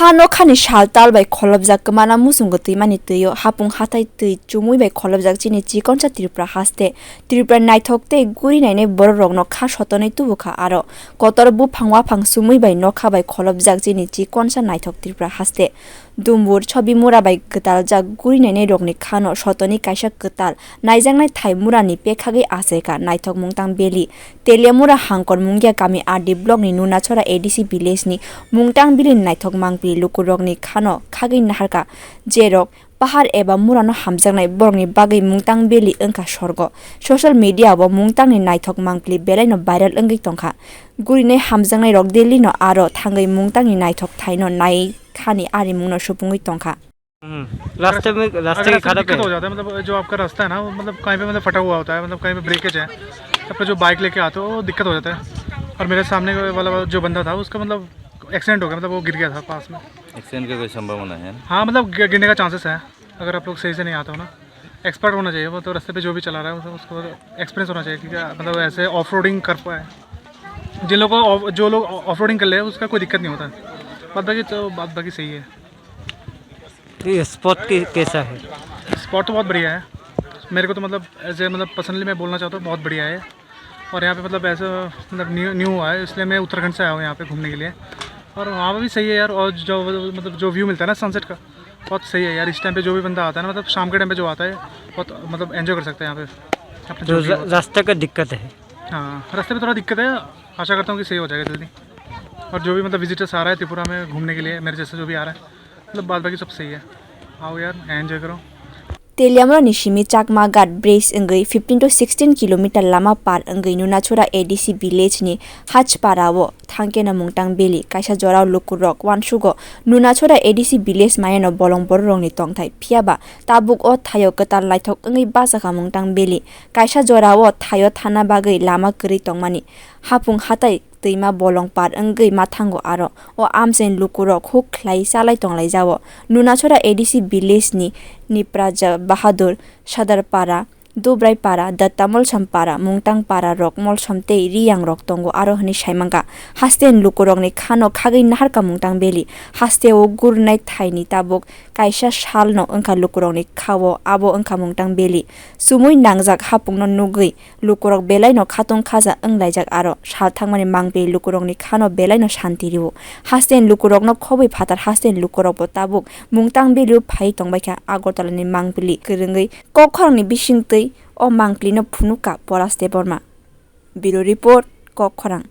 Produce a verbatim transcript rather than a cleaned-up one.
Ha nokhani sal tal bai kholopjak kwmana muchung kwtwimani twio hapung hathai twi chumui bai kholopjak chini chikonsa Tripura haste. Tripura naithok tei guri nainai bororokno kha sotonwi tubukha aro kotor buphang waphang sumui bai nokha bai kholopjak chini chikonsa naithok Tripura haste. Dumbur Chobimura bai gwtaljak guri nainai rokni khano sotoni kaisa kwtal naijaknai thai murani pekhagwi achaikha naithok mungtang beli. Teliamura hangkor Mungia kami R D block ni Nunachora A D C village ni mungtang bili ni naithok mangpili lukurokni khano khagwi naharkha, jerok pahar eba murano hamjaknai borokni bagwi mungtang bili wngkha sorgo. Social media o mungtangni naithok mangpili belaino viral wngwi tongkha. Gurinai hamjaknairok Delhi no aro thangwi mungtangni naithok thaino nai khani arimungno supungwi tongkha. हम्म, रास्ते में, रास्ते अगर की ऐसा खराब दिक्कत है। हो जाता है, मतलब, जो आपका रास्ता है ना, वो, मतलब, कहीं पे, मतलब, फटा हुआ होता है, मतलब, कहीं पे ब्रेकेज है, आपका जो बाइक लेके आते हो, वो दिक्कत हो जाता है। और मेरे सामने वाला जो बंदा था, उसका, मतलब, एक्सीडेंट हो गया, मतलब, वो गिर गया था पास में। एक्सीडेंट का कोई संभावना है? हाँ, मतलब, गि-, गिरने का चांसेस है, अगर आप लोग सही से नहीं आते हो ना। एक्सपर्ट होना चाहिए वो, तो रास्ते पे जो भी चला रहा है, उसको, उसको एक्सपीरियंस होना चाहिए कि क्या, मतलब, ऐसे ऑफ रोडिंग कर पाए। जिन लोगों को ऑफ-, जो लोग ऑफ रोडिंग कर ले, उसका कोई दिक्कत नहीं होता। बाद बाकी तो, बाद बाकी सही है। ये स्पॉट की कैसा है? स्पॉट तो बहुत बढ़िया है। मेरे को तो, मतलब, ऐसे, मतलब, पर्सनली मैं बोलना चाहता हूँ, बहुत बढ़िया है। और यहाँ पे, मतलब, ऐसा, मतलब, न्यू, न्यू हुआ है, इसलिए मैं उत्तराखंड से आया हूँ यहाँ पे घूमने के लिए। और वहाँ पे भी सही है यार। और जो, मतलब, जो व्यू मिलता है ना सनसेट का, बहुत सही है यार। इस टाइम पे जो भी बंदा आता है ना, मतलब, शाम के टाइम पे जो आता है, बहुत, मतलब, एंजॉय कर सकता है यहाँ पे अपने तो जो भी रा-, होता है। रास्ते का दिक्कत है? हाँ, रास्ते में थोड़ा दिक्कत है, आशा करता हूँ कि सही हो जाएगा जल्दी। और जो भी, मतलब, विजिटर्स आ रहा है त्रिपुरा में घूमने के लिए, मेरे जैसे जो भी आ रहा है, मतलब, बाद बाकी सब सही है। आओ यार, एंजॉय करो। Teliamura ni simi Chakma Ghat bridge wngwi fifteen to sixteen kilometer lama par wngwi Nunachora A D C village ni Hachpara o thangkeno mungtang beli kaisa jorao lukurok uansugo. Nunachora A D C village mayano bolong bororokni tongthai, phiyaba tabuk o thaio kwtal naithok wngwi bachakha mungtang beli. Kaisa jorao thaio thana bagwi lama kwrwi tongmani. Hapung hatai twima bolong par wngwi mathango aro o amchaini lukurok huk khlai chalai tonglaijao. Nunachora A D C village ni Nipraja Bahadur, Sadarpara, Dubraipara, Dattamolsom para, Mungtang para rok Molsom tei Riyang rok tongo aro hwnwi saimangkha. Haste ni lukurokni khano khagwi naharkha Mungtang beli. Hasteo gurnai thaini tabuk kaisa salno wngkha lukurokni khao, abo wngkha Mungtang beli. Sumui nangjak hapungno nugwi lukurok belaino khatung khaja wnglaijak aro sal thangmani mangpili lukurokni khano belaino santi rio. Hasteni lukurokno khobwi phatar hasteni lukurokbo tabuk Mungtang belio phai tongbaikha Agartala ni mangpili kwrwngwi Kokkhorang ni bisingtwi o mangpili no phunukha Poras Debbarma. Bureau Report, Kokkhorang.